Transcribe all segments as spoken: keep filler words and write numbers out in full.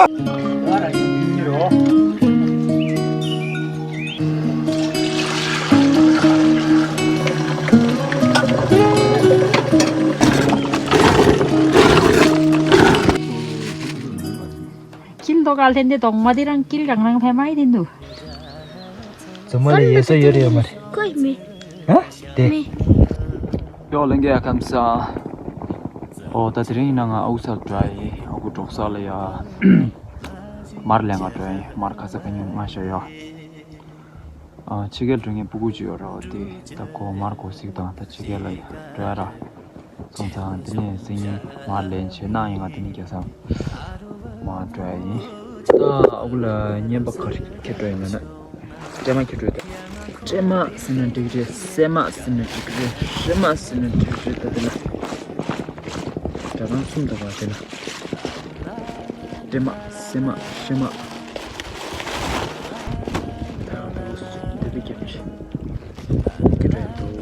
ཀིལ་དོ་ག་ལྷན་དེ་དོག་མ་དེ་རང་ཀིལ་གང་རང་ཕེ་མ་ཡི་དེ་འདུག་ཛོ་མ་ལ་ཡེ་སོ་ཡོད་རེད་ཡོད་མ་རེད། ཀོས་མེ། ཧ། དེ། མེ། ཡོ་ལེང་གེ་ཨ་ཁམ་ས། ཨོ་ད་དེ་རིང་ཡིན་ན་ང་ཨུ་སར་འགྲོ་ཡ་ཡིན། ཨ་ཁུ་འབྲོག་ས་ལ་ཡ། མར་ལེན་ག་འགྲོ་ཡ་ཡིན། མར་ཁ་ས་ག་ཉིན་ང་ཤ་ཡོ། ཨ་ཕྱི་རྒྱལ་འགྲོ་མཁན་སྤུ་གུ་ཅིག་ཡོད་ར། དེ་ད་ཁོ་མར་གོ་སིག་དང་ད་ཕྱི་རྒྱལ་ལ་ཡ་འགྲོ་ཡ་ར། སོང་ཙང་དེ་ནས་སང་ཉིན་མར་ལེན་བྱས་ན་ཡིན། ང་དེ་ནས་རྒྱལ་ས་མར་འགྲོ་ཡ་ཡིན། ད་ཨ་ཁུ་ལ་རྔན་པ་ག་རེ་ཁྱེར་འགྲོ་ཡིན་ལབ་ན། སྲན་མ་ཁྱེར་འགྲོ་ཡ་ད། སྲན་མ་ཟེར་ན་འགྲིག་རེད། སྲན་མ་ཟེར་ན་འགྲིག་རེད། སྲན་མ་ཟེར་ན་འགྲིག་རེད། ད་དེ་ལ་སྒྲ་གདངས་གསུམ་འདུག་པ་དེ་ལ། སྲན་མ་སྲན་མ་སྲན་མ། ད་འདི་འདི་རྒྱབ་ཀྱི། ཀྱི་འགྲོ་ཡ་འདུག་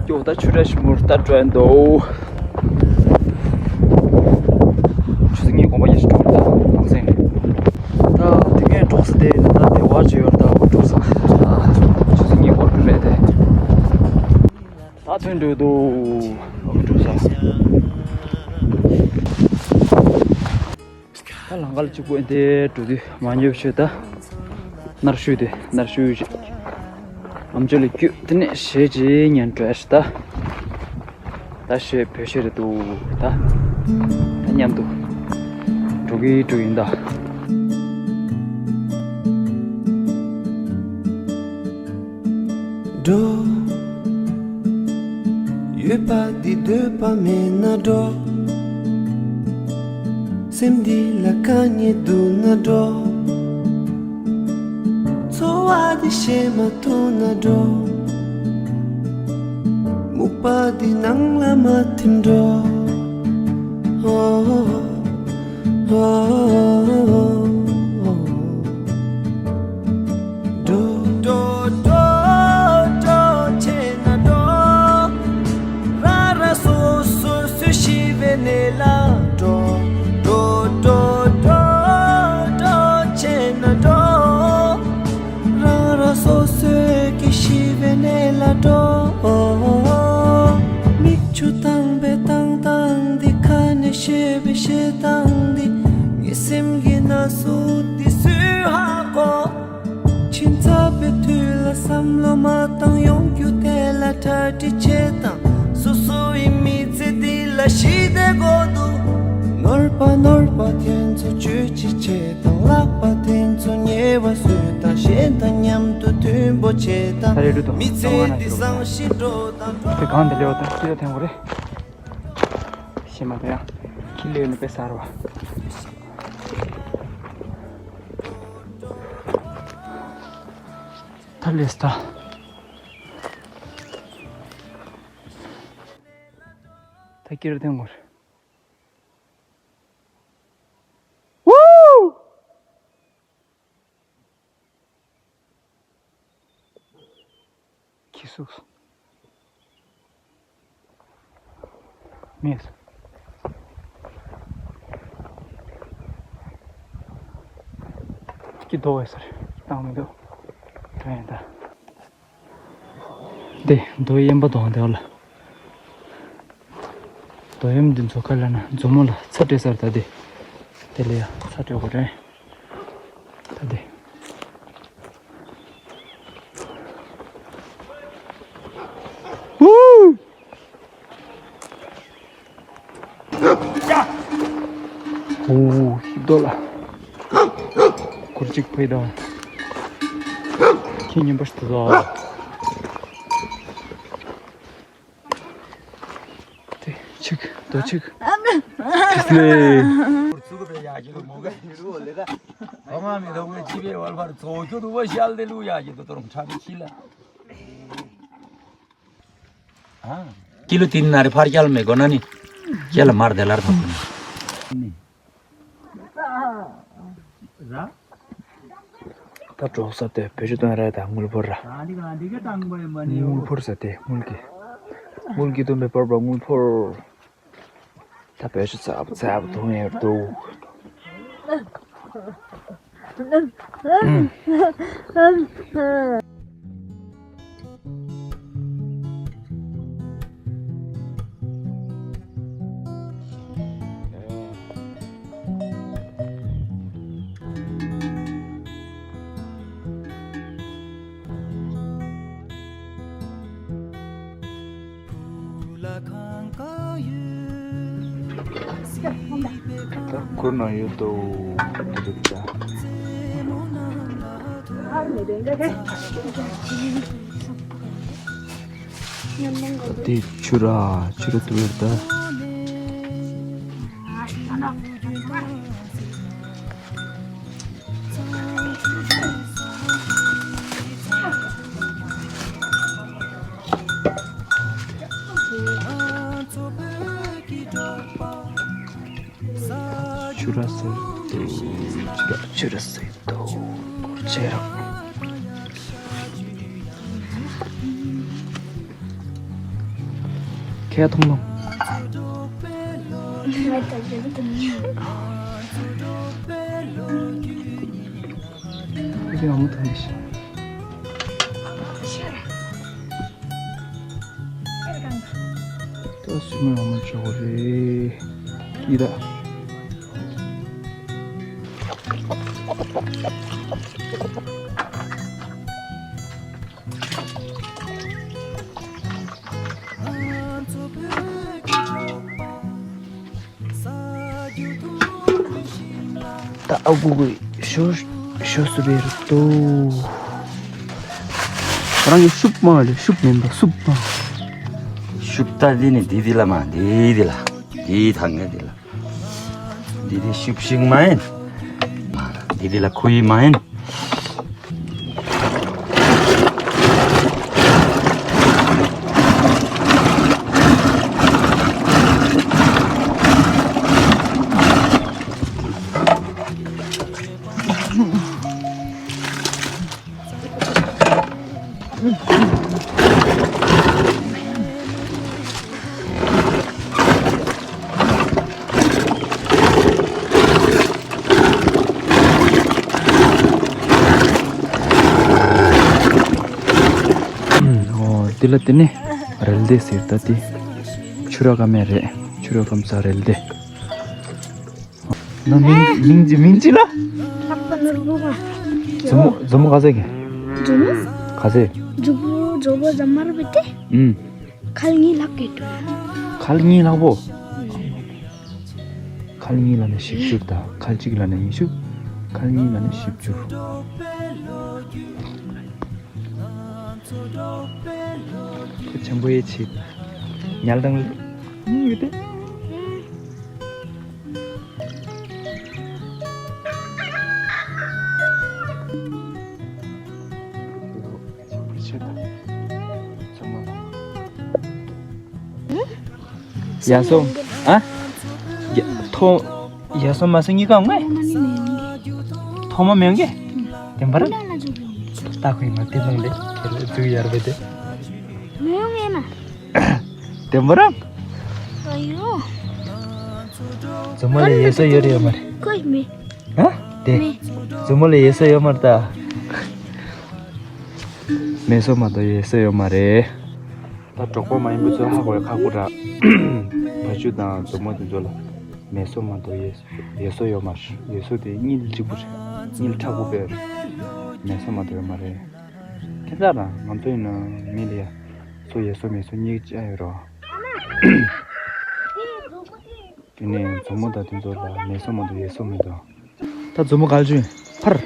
ཀྱོ་ད་ཆུ་ར་ཞིམ་པོ་ལྟ་འགྲོ་ཡ་འདུག་ཆུ་ཚོད་གཉིས་གོམ་པ་ཉི་ཤུ་འགྲོ་ར་ད་ལམ་སེང་། ད་དེ་གའི་འབྲོག་ས་དེ་ད་ལྟ་བདེ་བ་ཅིག་ཡོད་ར། ད་འབྲོག་ས་ཆུ་ཚོད་གཉིས་འགོར་གི་རེད་དེ། ད་ཐོན་འགྲོ་འདུག་ཨ་ཁུ་འབྲོག་ས། ད་ལམ་ཁ་ལ་གཅིག་པུ་འདི་འགྲོ་དུས་མ་ཉོབ་ཤོད་ད། ནར་ཤུ་དེ་ནར་ཤུ་ཞིག་ཨམ་ཅོག་ལ་བསྐྱུར། དེ་ནས་གཞས་ཅིག་ཉན་འགྲོ་ཡ་ཞིག་ད། ད་གཞས་བོད་གཞས་རེད་འདུག་ད་ད་མཉམ་དུ་འགྲོ་གི་འགྲོ་ཡིན་ད། འགྲོ། ཡོད་པ་འདི་འདོད་པ་མེད་ན་འགྲོ། སེམས་འདི་ལ་དཀའ་ངལ་འདུག་ན་འགྲོ། འཚོ་བ་འདི་བྱེད་མ་ཐུབ་ན་འགྲོ། སྨུག་པ་འདི་ནང་ལ་མ་ཐིམ་འགྲོ། འགྲོ། འགྲོ་འགྲོ་འགྲོ་འགྲོ་བྱས་ན་འགྲོ། རང་རང་སོ་སོ་སུ་ཤི་བའི་གནས་ལ་འགྲོ། འགྲོ་འགྲོ་འགྲོ་འགྲོ་བྱས་ན་འགྲོ། རང་རང་སོ་སོའི་གི་ཤི་བའི་གནས་ལ་འགྲོ། མིག་ཆུ་བཏང་བའི་བཏང་སྟངས་འདི། ཁ་ནས་བཤད་པའི་བཤད་སྟངས་འདི། ངའི་སེམས་ཀྱི་ན་ཟུག་འདི་སུས་ཧ་གོ། ཕྱི་ཚ་བའི་དུས་ལ་བསམ་བློ་མ་བཏང་། ཡོང་རྒྱུ་དེ་ལ་གྲ་སྒྲིག་བྱེད་དང་། སོ་སོ་ཡི་མི་ཚེ་འདི་ལ་ཞི་བདེ་དགོས་འདུག་ནོར་བ་ནོར་བ་དེ་ཚོ་བཅོས་ཅི་བྱེད་དང་། ལག་པ་དེ་ཚོ་ཉེ་བ་བཟོས་དང་། གཞན་དང་མཉམ་དུ་མཐུན་པོ་བྱེད་དང་། ད་རེད་འགྲོ་དང་། མི་ཚེ་འདི་བཟང་ཞིང་འགྲོ་དང་། དེ་གང་དེ་ལེའོ་ད་སྐྱིད་ཐེངས་གོ་རེད། ཤེས་མ་དེ་ཡང་ཁྱི་ལེའུ་ནི་དཔེ་གསར་བ། ད་ལེས་ད། ད་སྐྱིད་ཐེངས་གོ་རེད། ཁྱི་སུགས། མེད། ཁྱི་རྡོ་བས་ཟེར། བཏང་མི་འདུག་དོན་ཡིན་ད། འདི་རྡོ་གཡན་པ་དང་དེ་བ་ལ། རྡོ་གཡམ་འདི་ཚོ་ག་ལ་ན་མཛོ་མོ་ལ་ཚ་སྤྲད་ས་རེད་ད་དེ། དེ་ལ་ཡ་ཚ་སྤྲད་དགོས་རེད། ད་དེ། ཧུ། ཧུ་ཤི་རྡོ་ལ། གུར་གཅིག་ཕུད་དང་། ཁྱི་ཉིན་པ་ཞིག་ཏུ་ཟོ། དེ་ཆིག་རྡོ་ཆིག་ཁྲིས་ལེ། ཀི་ལོ་དེ་ནི་ན་རེ་ཕར་རྒྱལ་མེད་དགོས་ན་ནི། རྒྱལ་ལ་མར་དེ་ལར་ཐོབ་ནི། ད་འབྲོག་ས་དེ་བེད་སྤྱོད་གཏོང་ར་ད་དངུལ་ཕོར་ར། དངུལ་ཕོར་ས་དེ་དངུལ་གྱི། དངུལ་གྱི་དུམ་པའི་ཕོར་པ་དངུལ་ཕོར། ད་བེད་སྤྱོད་ཚབ་ཚབ་གཏོང་ཡར་འདུག་ད་ཁོ་ན་ཡོད་དོ། དེ་རེད་ད། དེ་ཆུ་ར་ཆུ་ར་དུ་ཡོད་ད། ཆུ་ར་ཟེར་དུ། ཆུ་ར་ཆུ་ར་ཟེར་དུ། ཆེ་ར། ཁས་ཐོང་ལོ། ཁོ་ཚོས་ཨ་མ་ཐོང་གི་ཤི། ད་སུ་མོ་ཨ་མ་ཆོག་རེད། ཀི་ར། ད་ཨ་ཁུ་གི་ཞོ་ཞོ་སུ་བེ་རུ་ཏོ། རང་གི་ཤུབ་མ་ལེ་ཤུབ་མིན་པ་སུབ་མ། ཤུབ་ད་འདི་ནི་འདི་འདི་ལ་མ་འདི་འདི་ལ་འདི་ཐང་ངེ་འདི་ལ། འདི་འདི་ཤུབ་ཤིང་མ་ཡིན། འདི་འདི་ལ་ཁོ་ཡི་མ་ཡིན། འོ་དེ་ལ་དེ་ནི་རལ་དེ་ཟེར་ད་དེ། ཆུ་ར་ཀ་མེ་རེད། ཆུ་ར་ཀམ་ས་རལ་དེ། ན་མིང་མིང་ཅི་མིང་ཅི་ལ། ལྷག་པ་ནོར་བུ་མ། མཛུབ་མོ་མཛུབ་མོ་ག་ཟེ་གི། མཛུབ་མོ། ག་ཟེ། མཛུབ་མོ་མཛུབ་མོ་ཟ་མར་བེ་ཏེ། ཨུམ། ཁལ་གཉིས་ལྷག་གི་འདུག་ཁལ་གཉིས་ལྷག་པོ། ཁལ་གཉིས་ལ་ནི་བཞི་བཅུ་དང་ཁལ་གཅིག་ལ་ནི་ཉི་ཤུ། ཁལ་གཉིས་ལ་ནི་བཞི་བཅུ། ཁོ་ཆེན་པོ་ཡེ་ཆེ། ཉལ་དང་ཡོད་དེ། ཡ་སོ། ཨ། ཡ་ཐོ། ཡ་སོ་མ་སོ་གཉིས་ཀ་ངོས། ཐོ་མ་མེང་གི། དེ་འབར། ད་ཁོས་མ་དེ་ནང་ལས་ཁྱེད་ལ་འཛུགས་ཡར་བས་དེ། མེང་ངེ་མ། དེ་འབར། ཨ་ཡོ། མཛུབ་མོ་ལ་ཡེ་སོ་ཡོད་རེད་ཡོད་མ་རེད། ཁོས་མེ། ཨ། དེ། མེ། མཛུབ་མོ་ལ་ཡེ་སོ་ཡོད་མ་རེད་ད། མེ་སོ་མ་གཏོགས་ཡེ་སོ་ཡོད་མ་རེད། ད་འབྲོག་པ་མ་ཡིན་པ་ཚོས་ཧ་གོ་ཡ་ཁག་པོ་ར། བ་ཕྱུགས་དང་མཛུབ་མོ་དེ་ཚོ་ལ་མེ་སོ་མ་གཏོགས་ཡེ་ཡེ་སོ་ཡོད་མ་རེད། ཡེ་སོ་དེ་དངུལ་གཅིག་པུ་རེད། དངུལ་མཁྲེགས་པོ་དཔེ་རེད། མེ་སོ་མ་གཏོགས་ཡོད་མ་རེད། ཁྱེད་ཚ་ར་ང་ཚོ་ཡིན་ན་མི་ལ་ཡ་སོ་ཡེ་སོ་མེ་སོ་གཉིས་ཀ་ཅི་ཡོད་རོ། དེ་ནས་མཛུབ་མོ་དང་དེ་ཚོ་ལ་མེ་སོ་མ་གཏོགས་ཡེ་སོ་མེད་དོ། ད་མཛུབ་མོ་ག་ལ་བཅུག་ཡིན། ཕར།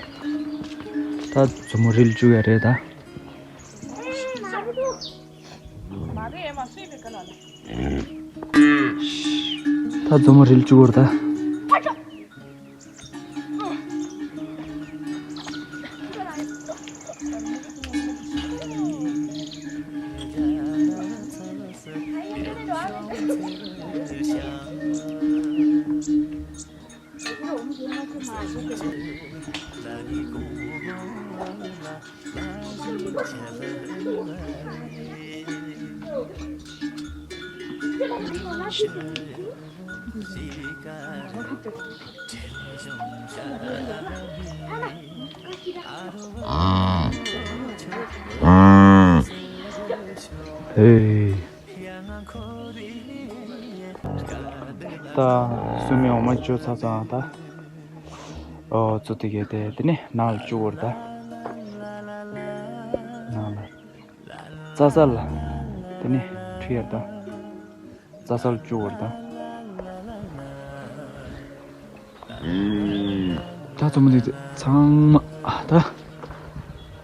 ད་མཛུབ་མོ་རིལ་བཅུག་ཡ་རེད་ད། ད་མཛུབ་མོ་རིལ་བཅུག་གོ་རེད་ད། ཧེ། ད་སུ་མའི་འོ་མ་བཅུ་ཚར་ཚར་ད། ཨོ་ཙོ་དེ་གས་དེ་དེ་ནས་ནང་ལ་བཅུག་བར་ད། ནང་ལ། རྩྭ་ས་ལ། དེ་ནས་ཁྲུས་ཡར་ད། རྩྭ་སར་བཅུག་བར་དང་། ད་ཚོ་མོ་འདི་ཚང་མ་ད་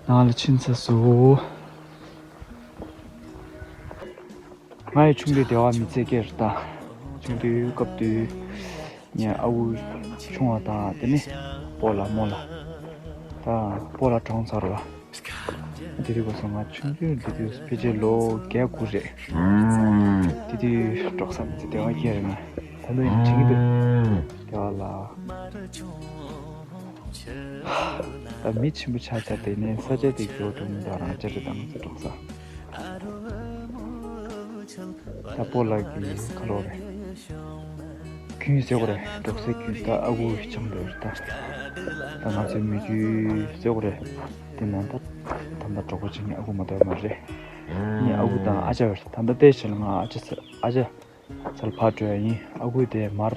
ནང་ལ་ཕྱིན་ཚར་སོང་། ང་ཡི་ཆུང་དུས་བདེ་བ་མི་ཚེ་སྐྱེལ་ད། ཆུང་དུས་སྐབས་དུས་ངའི་ཨ་ཁུ་ཆུང་བ་དང་དེ་ནས་སྤོ་ལགས་རྨོ་ལགས་ད་སྤོ་ལགས་གྲོངས་ཚར་བ། དེ་དུས་སྐབས་སུ་ང་ཆུང་ཆུང་དེ་དུས་ཕལ་ཆེར་ལོ་བརྒྱད་དགུ་རེད། དེ་དུས་འབྲོག་ས་མི་ཚེ་བདེ་བ་སྐྱེལ་རེད་ན། ད་དུང་ཡང་དྲན་གྱི་འདུག་བདེ་བ་ལ། ད་མི་ཆེན་པོ་ཆགས་ཆགས་དེ་ནས་ས་ཆ་དེ་གི་འགྲོ་མི་འདུག་རང་ཅག་རེད་ད་ང་ཚོ་འབྲོག་ས། ད་སྤོ་ལགས་ཀྱི་ཁ་ལོ་རེད། ཁྱོད་ཟེར་བ་རེད་འབྲོག་སའི་ཁྱོད་ད་ཨ་ཁུ་ཆང་འདོད་རེད་ད། ད་ང་ཚོའི་མི་རྒྱུད་ཟེར་བ་རེད། དེ་ན་ད་ད་ལྟ་གྲོགས་པོ་ཅིག་ནི་ཨ་ཁུ་མ་གཏོགས་མ་རེད། ངའི་ཨ་ཁུ་དང་ཨ་ཅག་རེད་ད་ལྟ་བལྟས་བྱས་ལ་ང་ཨ་ཅག་ཨ་ཅག་ཚལ་ཕར་འགྲོ་ཡ་ཡིན། ཨ་ཁུ་དེ་མར་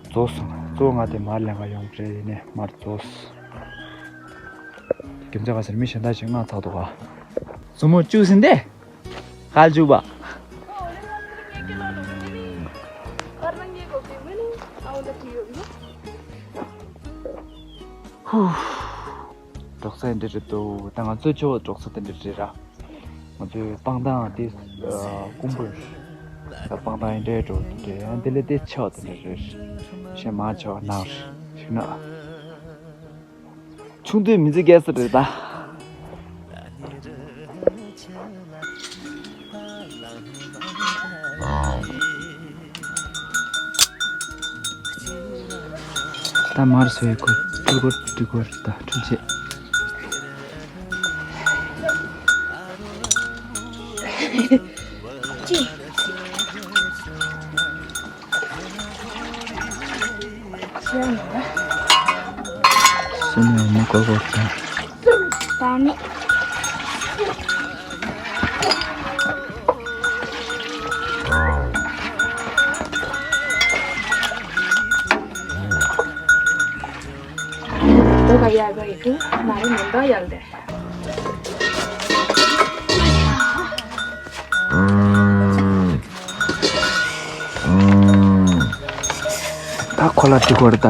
རྫོགས་སོང་། གཙོ་བོ་ང་དེ་མར་ལེན་ག་ཡོང་གི་རེད་ཡིན་ནའི་མར་རྫོགས། རྒྱུ་མཚན་ག་ཟེར་མི་གཞན་དག་ཅིག་ང་ཚགས་འདུག་ག་བཙུན་མོ་བཅུག་ཟིན་ཏེ། ཁ་བཅུག་པ། ཧུ། འབྲོག་ས་འདི་རེད་འདུག་ད་ང་ཚོའི་ཆོས་འབྲོག་ས་དེ་འདྲ་རེད་ར། ང་ཚོའི་སྤང་ཐང་དེ་དཀོན་པོ་རེད། ད་སྤང་ཐང་ཡིན་འདྲའི་འགྲོ་འདྲ་ཡང་དེ་ལས་དེ་ཆེ་བ་དེ་འདྲ་རེད། གཞན་མང་ཆེ་བ་ནགས་རེད་ཤིག་ན། ཆུང་དུས་མི་ཚེ་སྐྱེལ་ས་རེད་ད། ད་མར་སོས་ཁོ་ཏུ་གོར་ཏུ་གོར་ད་འཕྲུལ་ཆས། ཅི། སེམས་ཡོང་མ་གོ་གོ་ད། ད་ནི། ད་ག་ཡག་ག་ཡི་གུ་མ་རེད་མི་འདུག་ཡག་ལ་དེ། ད་ཁོ་ལ་འགྲིག་གོ་རེད་ད།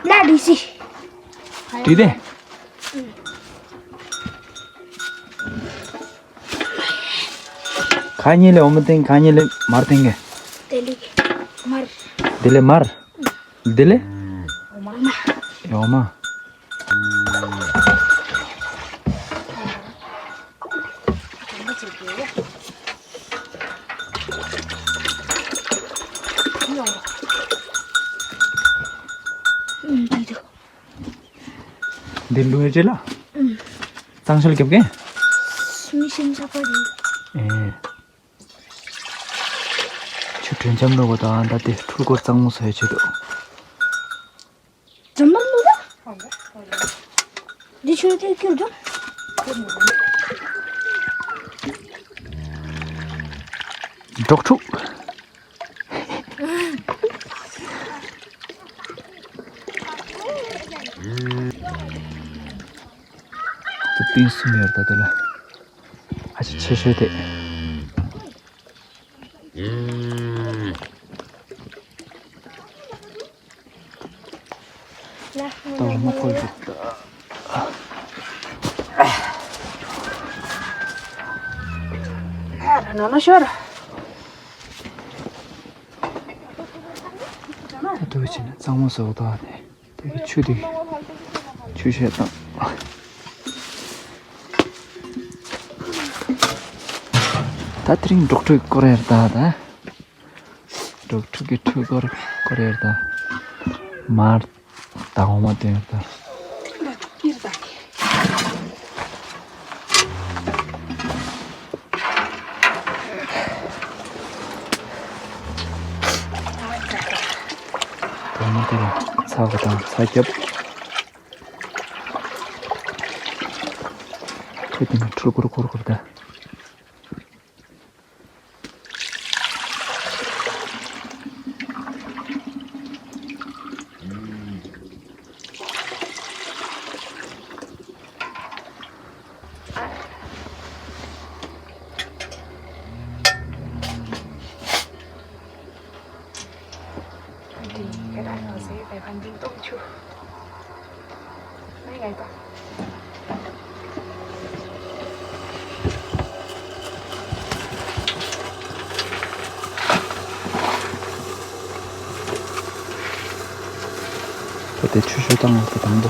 ལ་དྲི་སི། དྲི་དེ། ཁ་ཉིན་ལས་འོ་མ་བཏིང་ཁ་ཉིན་ལས་མར་བཏིང་གི་དེ་ལས་མར། དེ་ལས་མར། དེ་ལས། འོ་མ། འོ་མ། འདི་ལུས་རྗེས་ལ། གཙང་ཤལ་རྒྱབ་གན། མི་ཤིན་ཆགས་པ་རེད། ཨེ། ཆུ་དྲོན་འཇམ་འགྲོ་གོ་དང་ད་དེ་འཕྲུལ་འཁོར་གཙང་མོ་བཟོ་ཡ་ཆེད་དུ། འཇམ་མ་མོ་ལ། འདི་ཆུ་དེ་ཁྱེར་འགྲོ། འབྲོག་ཕྲུག་ཏུ་ཏིང་སུ་མེར་ད་དེ་ལ། ཆེ་ཤོས་དེ། ལྟ་བ་མ་ཁོལ་གྱི་ད། ནོ་ནོ་ཤོར། ཨ་ཏོ་བྱས་ན་གཙང་མ་བཟོ་གི་འདུག་ཨ་ནི། དེ་གི་ཆུ་དེ་ཆུ་བཤལ་བཏང་། ད་དེ་རིང་འབྲོག་ཕྲུག་སྐོར་ཡར་ད་ད། འབྲོག་ཕྲུག་གི་ཕྲུ་གུར་སྐོར་ཡར་ད། མར་ད་འོ་མ་དེ་ཡར་ད། དེ་ནས་དེ་ལ་ཚྭ་གི་དང་ཚྭ་རྒྱབ། ཁྱོད་དེ་ནས་ཕྲུ་གུར་སྐོར་སྐོར་ད། ད་དེ་ཆུ་ཤོད་བཏང་བ་དེ་དང་པོ།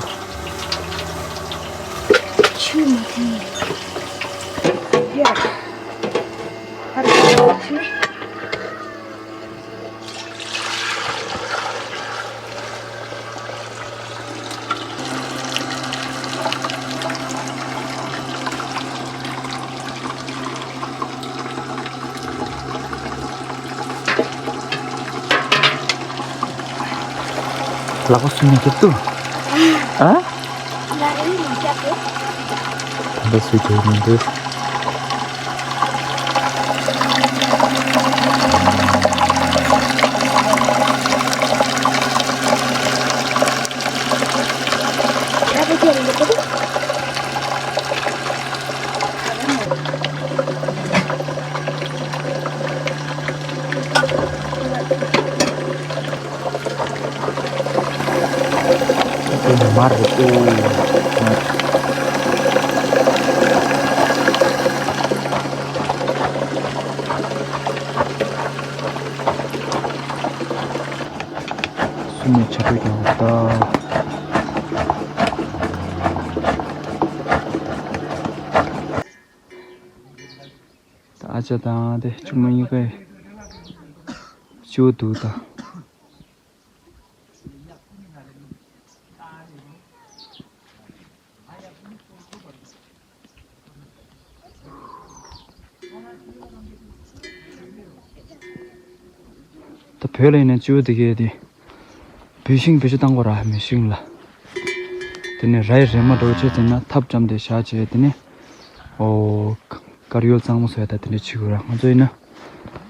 ཆུ་མ་ཐོན་ཡ། ཧར་ཆུ། ལག་པ་སུ་ནས་རྒྱབ་ཏུ། ཨ། ད་ལྟ་སུས་རྒྱབ་མི་འདུག་མར་རེད་ཨོ། སུ་ནས་ཆ་འཕྲུལ་ཀྱང་ད། ད་ཨ་ཅག་དང་དེ་ཆུང་མ་གཉིས་ཀས་ཅིའུ་འདུག་ད། ད་བོད་ལ་ཡིན་ན་ཅིའུ་དེ་གས་དེ། བུད་ཤིང་བེད་སྤྱོད་བཏང་དགོས་ར་མེ་ཤིང་ལ། དེ་ནས་རའི་རེ་མ་འདྲ་བོ་ཅིག་བཙེམས་ན་ཐབ་བཅམས་ཏེ་བཞག་བྱས་དེ་ནས། ཨོ། དཀར་ཡོལ་གཙང་མ་བཟོ་ཡ་ད་དེ་འདྲ་བྱེད་དགོས་ར། ང་ཚོ་ཡིན་ན།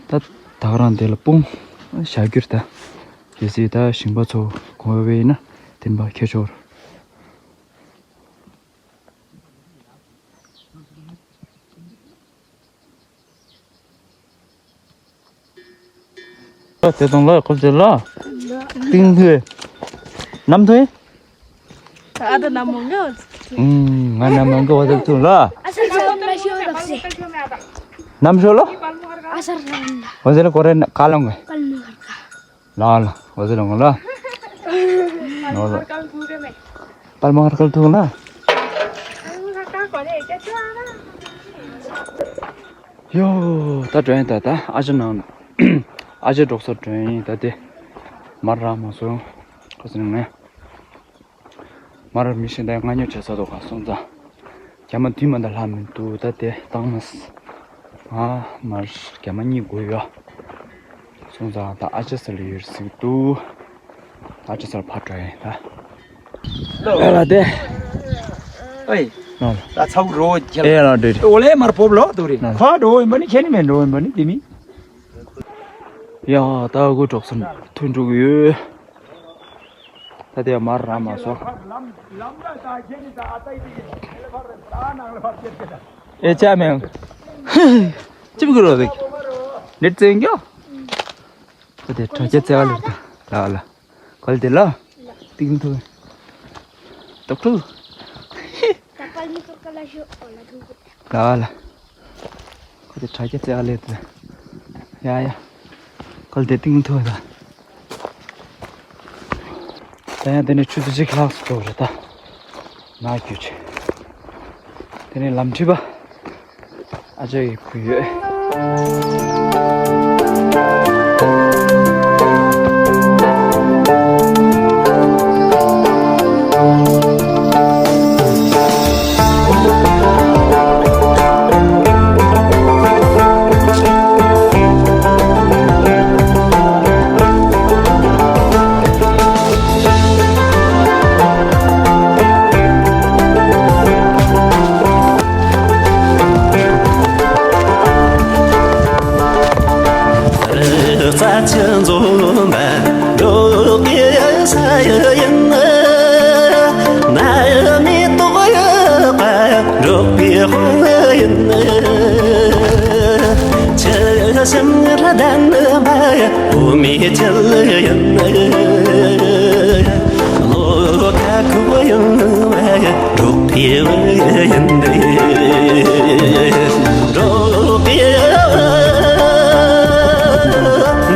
ད་ད་ག་རང་དེ་ལ་སྤུངས་བཞག་རྒྱུ་རེད་ད། གལ་སྲིད་ད་ཞིང་པ་ཚོ་དགོས་པ་ཡིན་ན་དེ་འདྲ་ཁྱེར་ཆོག་ར། དེ་དང་ལ་ཁོ་ཚེ་ལ། ཏིང་ཧུ། ནམ་ཐོས། ཨ་ད་ནམ་མོ་ངའི་འོ་ཙི། ཨུམ། ང་ནམ་མོ་ངའི་འོ་ཙི་ཐུང་ལ། ཨ་ཤར་ལ་ཤོ་ར་སི། ནམ་ཤོ་ལ། ཨ་ཤར་ལ། འོ་ཙི་ལ་ཀོ་རེ་ཀ་ལོང་གི། ཀལ་མ་ཧར་ཀ། ལ་ལ། འོ་ཙི་ལ་ངོ་ལ། ནོ་ལ། པར་མ་ཧར་ཀལ་ཐུང་ལ། ཡོ། ད་འགྲོ་ཡིན་ད་ད་ཨ་ཅག་ནང་། ཨ་ཅག་འབྲོག་སར་འགྲོ་ཡིན་ད་དེ། མར་རག་མ་སོང་། ཁོ་ཚོ་ནང་ནས། མར་མི་ཤི་འདའི་ང་ཉོ་བྱེད་ས་དོ་ག་སོང་ཙང་། རྒྱ་མ་དུས་མ་འདའ་ལྷག་མི་འདུག་ད་དེ་བཏང་མ་སི། ང་མར་རྒྱ་མ་གཉིས་དགོས་ཡོད། སོང་ཙང་ད་ཨ་ཅག་ས་ལ་ཡོད་སྲིད་འདུག་ཨ་ཅག་ས་ལ་ཕར་འགྲོ་ཡིན་ད། ཨེ་ལ་དེ། ཨེ། ནོ། ད་ཚ་བོ་རོ་ཁྱེད། ཨེ་ལ་དེ། འོ་ལེ་མར་ཕོབ་ལོ་དུ་རེ། ནོ། ཁ་འགྲོ་ཡིན་པ་ནི་ཁྱེད་ནི་མེད་འགྲོ་ཡིན་པ་ནི་དེ་མི། ཡ་ད་དགོས་གྲོགས་སུ་ཐོན་འགྲོ་གི་ཡོད། ད་དེ་མར་ར་མ་སོ། ཨེ་ཅག་མེད། ཅི་བུ་གི་རོ་རེད། ནེ་ཙེ་ཡོད་ཀྱོ། ཁོ་དེ་དྲ་རྒྱ་རྩེ་བ་ལེར་ད། ལ་ལ། ཁོ་ལ་དེ་ལ། ཏིག་ཏུ། ཏོག་ཏུ། ད་པ་ལི་ཏོ་ཀ་ལ་ཤོ་ཨོ་ལ་ཐུག་གི། ལ་ལ། ཁོ་དེ་དྲ་རྒྱ་རྩེ་བ་ལེར་ད། ཡ་ཡ། ཁོ་ལ་དེ་ཏིག་ཏུ་ད། ད་ཡང་དེ་ནས་ཆུ་ཚོད་གཅིག་ལྷག་ཙམ་འགྲོ་རེད་ད། ནག་རྒྱུ་ཆེ། དེ་ནས་ལམ་ཁྲིད་པ། ཨ་ཅག་གི་བུ་ཡོད། རྩྭ་ཆུ་འཛོམས་པ་འབྲོག་པའི་ས་ཡིན། ན་མེ་ཏོག་ཡོད་པ་འབྲོག་པའི་དཔང་ཡིན། ཆུ་ཞིང་ར་ལྡན་པ་འོ་མའི་ཆུ་ཡིན། ལོ་ཁ་ཁུ་ཡིན་པ་འབྲོག་པའི་བུ་ཡིན། འབྲོག་པའི་བུ། འབྲོག་པའི་བུ།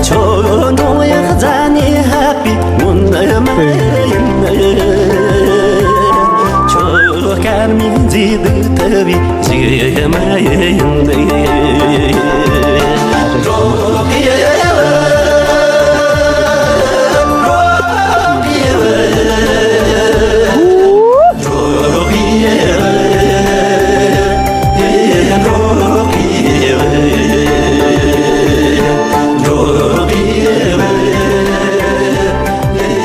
ཁྱོད་འབྲོང་ཡག་རྫ་ནས་ཧ་པའི་སྔོན་མ་ཡིན། ཁྱོད་སྐར་མའི་མཛེས་སྡུག་ལྟ་བུའི་གཞི་མ་ཡིན། འབྲོག་པའི་བུ། འབྲོག་པའི་བུ།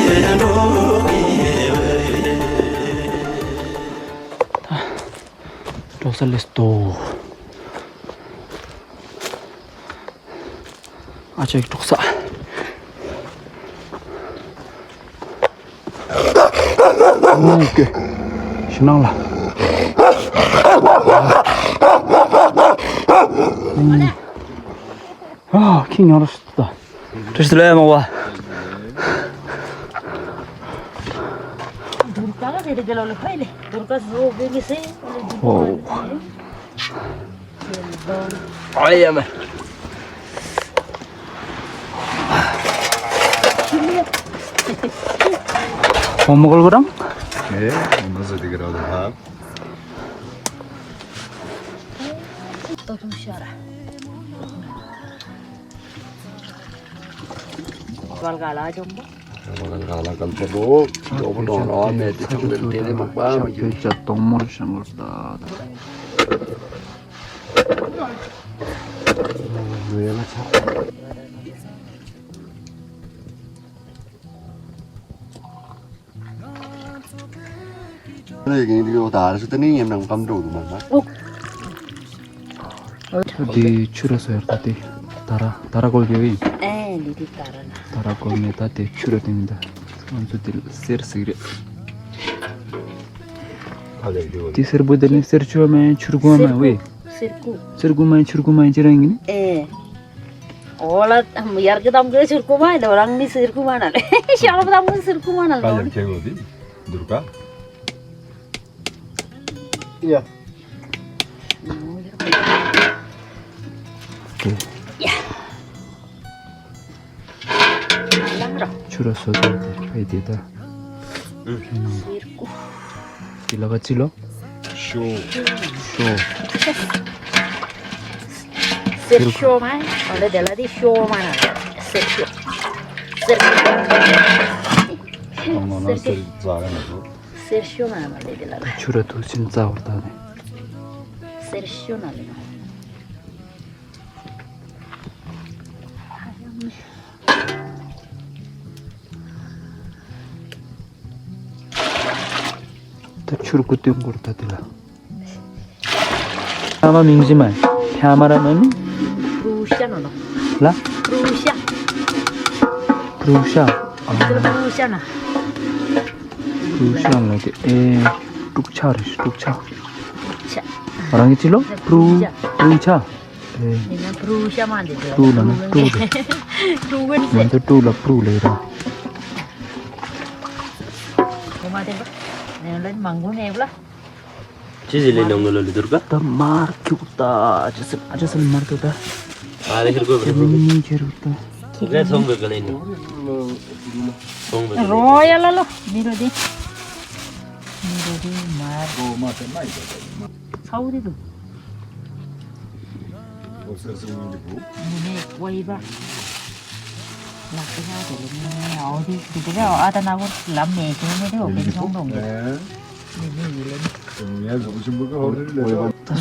འབྲོག་ས་སླེབས་སོང་། ཨ་ཅག་གི་འབྲོག་ས། ཨོ་ཀེ། ཕྱི་ནང་ལ། ཨ། ཁྱི་ཉོ་རོགས་ཞུ་ད། བཀྲ་ཤིས་བདེ་ལེགས་མོ་བ། ཨོ། ཨོ་མོ་གོལ་གོ་རང་། ཨེ། ཨོ་མོ་ཟེར་དེ་ག་རང་ཧ། ཏོ་ཏུ་ཤ་ར། འདི་ཆུ་ར་སོ་ཡར་ད་དེ། ད་ར་ད་ར་གོལ་གེ་བི། ཨེ་འདི་དེ་ད་ར་ན། ད་ར་གོལ་ནས་ད་དེ་ཆུ་ར་དེ་མི་ད། ང་ཚོ་དེ་གསེར་ཟིག་རེད། དེ་སེར་པོ་དེ་ནི་གསེར་ཆུ་མ་ཡིན་ཆུར་གོ་མ་ཡིན་ཝེ། གསེར་ཀུ། གསེར་ཀུ་མ་ཡིན་ཆུར་ཀུ་མ་ཡིན་ཅི་ར་ཡིན་ནི། ཨེ། ཨོ་ལ། ཡར་གི་དམ་གི་ཆུར་ཀུ་མ་ཡིན་ལོ་རང་ནི་གསེར་ཀུ་མ་ན་ལེ། ཤ་བ་དམ་གི་གསེར་ཀུ་མ་ན་ལོ། ད་ཡར་ཁྱེར་གོ་དེ་འདུར་ཀ། ཡ། ཡ། ཆུ་ར་སོ་དེ་དེ་ཕ་ཡི་དེ་ད། དེ་ལ་བ་ཅི་ལོ། ཤོ། ཤོ། གསེར་ཤོ་མ། ཨོ་ལེ་དེ་ལ་དེ་ཤོ་མ་ན་གསེར་ཤོ། གསེར་ཤོ། ཨོ་ནོ་ནོ་གསེར་རྫ་ར་ན་ཤོ། གསེར་ཤོ་མ་མ་ལེ་དེ་ལ་ད་ཆུ་ར་དུ་ཆིན་རྫ་བར་ད་ནི། གསེར་ཤོ་ན་ལེ་ནོ། ད་ཆུར་ཀུ་ཏུ་འགོར་ད་དེ་ལ། ཕ་མ་མིང་ཅི་མ། ཕ་མ་ར་མ་མི། པྲུ་ཤ་ན་ལོ། ལ། པྲུ་ཤ། པྲུ་ཤ། ཨ། པྲུ་ཤ་ན། པྲུ་ཤ་ལ་དེ་ཨེ། དཀྲུག་ཆ་རེད། དཀྲུག་ཆ། ཆ། རང་གི་ཅི་ལོ། པྲུ། པྲུ་ཆ། ཨེ། ཡིན་ན་པྲུ་ཤ་མ་འདི་འདྲ། པྲུ་ལ་ན་པྲུ་རེད། པྲུ་ཝན་ཟེར། ང་ཚོ་པྲུ་ལ་པྲུ་ལ་ཡིན་ར། ཁོ་མ་དེ་པ། ཡང་ལན་མང་པོ་མེད་པ་ལ། ཅི་ཟིག་ལས་ནང་ལོ་ལི་དུར་ག་ད་མར་ཁྱུག་ད་ཅི་སི་ཨ་ཅི་སི་མར་ཁྱུག་ད། ཨ་ལེ་ཁྱེར་གོ་ཁྱེར་མི་མི་ཁྱེར་གོ་ད། ལས་ཚོང་གི་ག་ལེ་ནི། ཚོང་གི་ག་ལེ། རོ་ཡ་ལ་ལོ་མི་རོ་དེ། མི་རོ་དེ་མར། ཚའུ་དེ་དུ། མི་ནས་ཀོ་ཡི་པ། ལག་པ་ཡག་དེ་ལས་ནས་ཨོ་དེ་དེ་དེ་ཨ་ད་ན་གོ་ལམ་ནས་དེ་ནས་དེ་ཨོ་ཀེ་ཚོང་དོང་གི། མི་མི་ཡི་ལས་ནི། ངས་བཟོ་ཆེན་པོ་ག་ཧོ་རེ་ལས།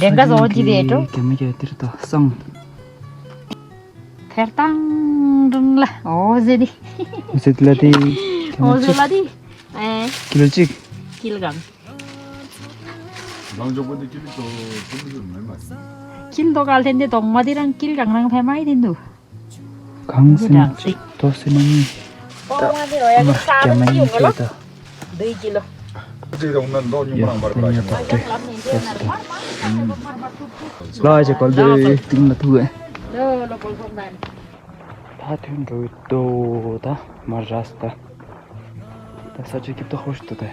རེ་འགའ་བཟོ་ཅི་རེད་འགྲོ། ག་མི་ག་དེར་ད་སང་། ཐེར་ཏང་ཏང་ལ་ཨོ་ཟེ་དི། ཨོ་ཟེ་དི་ལ་དི། ཨོ་ཟེ་ལ་དི། ཨེ། ཀི་ལོ་གཅིག་ཀི་ལོ་གང་། རང་ཅོག་པོ་དི་ཀི་ལོ་ཅོག་སུམ་ཅུ་མེད་མ་སི། ཀི་ལོ་ག་ལྷན་དི་དོག་མ་དི་རང་ཀི་ལོ་གང་རང་ཕེ་མ་ཡི་དི་འདུག་གང་སེ་ན་གཅིག་དོ་སེ་ན་གཉིས། ད་མར་རྒྱ་མ་གཉིས་ཁྱོད་ད། འདི་ཀི་ལོ། ལ་ཞེ་གོལ་དེ་ཏིང་ལ་ཐུག་གས། ད་ཐོན་འགྲོ་ཡི་དོ་ད་མར་ར་སི་ད། ད་ས་ཆ་སྐྱིད་ཏོ་ཧོ་ཤི་ཏོ་ད།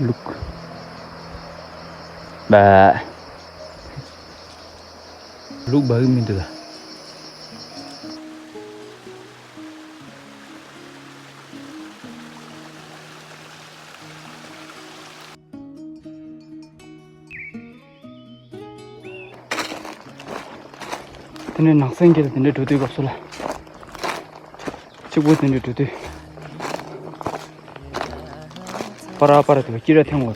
ལུག་བ། ལུག་བ་གི་མི་འདུག་ད། དེ་ནས་ནགས་ཚལ་གྱི་དེ་འདྲའི་འགྲོ་དུས་སྐབས་སུ་ལ། གཅིག་པུ་དེ་འདྲའི་འགྲོ་དུས། པ་ར་པ་ར་དེ་ལ་སྐྱིད་ར་འཐེན་འོ་ད།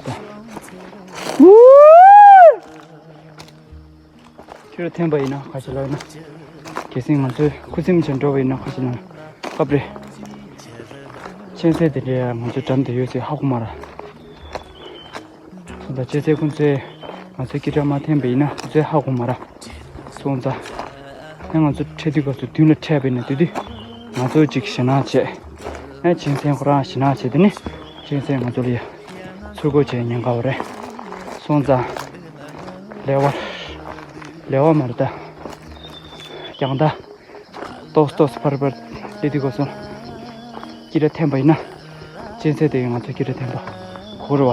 སྐྱིད་ར་འཐེན་པ་ཡིན་ན་ཁ་ཤས་ལ་ཡིན་ན། གལ་སྲིད་ང་ཚོའི་ཁུ་སིམ་བྱས་འགྲོ་བ་ཡིན་ན་ཁ་ཤས་ལ་ཡིན་ན་སྐབས་རེ། གཅན་གཟན་དེ་འདྲའི་ང་ཚོའི་འགྲམ་དུ་ཡོད་ཚེ་ཧ་གོ་མ་ར། སོང་ཙང་གཅན་གཟན་ཁོང་ཚོས་ང་ཚོའི་སྐད་སྒྲ་མ་འཐེན་པ་ཡིན་ན་ཁོང་ཚོས་ཧ་གོ་མ་ར། སོང་ཙང་། ཡང་ང་ཚོ་འཕྲད་དུས་སྐབས་སུ་མདུན་ལ་འཕྲད་པ་ཡིན་ན་དེ་དུས་ང་ཚོ་ཅིག་ཞེད་སྣང་བྱེད། ཡང་གཅན་གཟན་ཁོ་རང་ཞེད་སྣང་བྱེད་དེ་ནི་གཅན་གཟན་ང་ཚོ་ལ་ཡ་ཚུར་རྒོལ་བྱེད་ཉེན་ཁ་བ་རེད། སོང་ཙང་། ལེ་བ། ལེ་བ་མ་རེད་ད། རྒྱང་ད། ཏོག་ཏོག་ཕར་ཕར་སླེབས་དུས་སྐབས་སུ། སྐད་སྒྲ་འཐེན་པ་ཡིན་ན། གཅན་གཟན་དེ་ཡིས་ང་ཚོའི་སྐད་སྒྲ་འཐེན་པ། གོ་རེད་བ།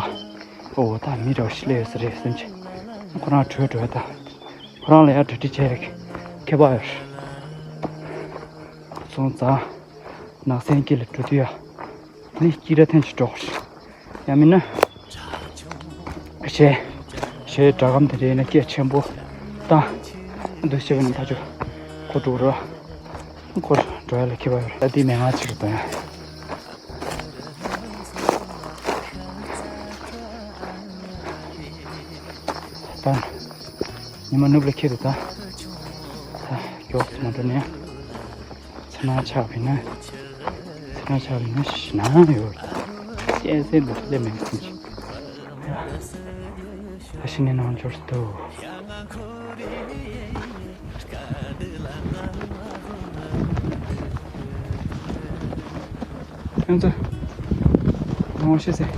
ཨོ་ད་མི་འདྲ་བ་ཞིག་སླེབས་ཡོད་ས་རེད་བསམ་གྱི། ཁོ་རང་བྲོས་འགྲོ་ཡ་ད། ཁོ་རང་ལ་ཡ་གྲ་སྒྲིག་བྱས་ཡ་ཁྱད་པར་ཡོད། སོང་ཙང་། ནགས་ཚལ་དཀྱིལ་ལ་འགྲོ་དུས་ཡ། ནི་སྐད་སྒྲ་འཐེན་གྱི་འགྲོ་དགོས་ཤིག་ཡང་མིན་ན། གཞས། གཞས་སྒྲ་སྒམ་དེ་འདྲ་ཡིན་ན་སྐད་ཆེན་པོ་བཏང་། འདུ་ཤེས་པ་ནི་ཕ་ཆུ། ཁོ་འགྲོ་རོགས། ཁོ་འགྲོ་ཡ་ལ་ཁྱི་པ་ཡོད་ད། དེ་མེ་ང་ཅིག་རུ་བཏང་ཡ། ད། ཉི་མ་ནུབ་ལ་ཁྱེར་དུ་ད། ད་མགྱོགས་སུ་མ་འགྲོ་ནས། ཚ་ན་ཆགས་པས་ན། ཚ་ན་ཆགས་པས་ན་ཞེད་སྣང་ཡོད། གཅན་གཟན་འདུག་སླེབས་མེད་ཟིན་ཅིག་ད་ཤི་ནས་ནང་འབྱོར་སུ་འདུག་ཁྱོད་ཚོ། ངོ་ཤེས་ཟེར།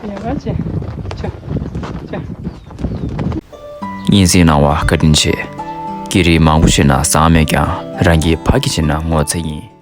ཡ་ག་ཅེ། ཅེ། ཅེ། སྙན་སེང་གནང་བ་བཀའ་དྲིན་ཆེ། སྐད་རིགས་མང་པོ་ཤེས་ན་བཟང་མེད་ཀྱང་རང་གི་ཕ་གི་ཤེས་ན་ངོ་ཚ་ཡིན།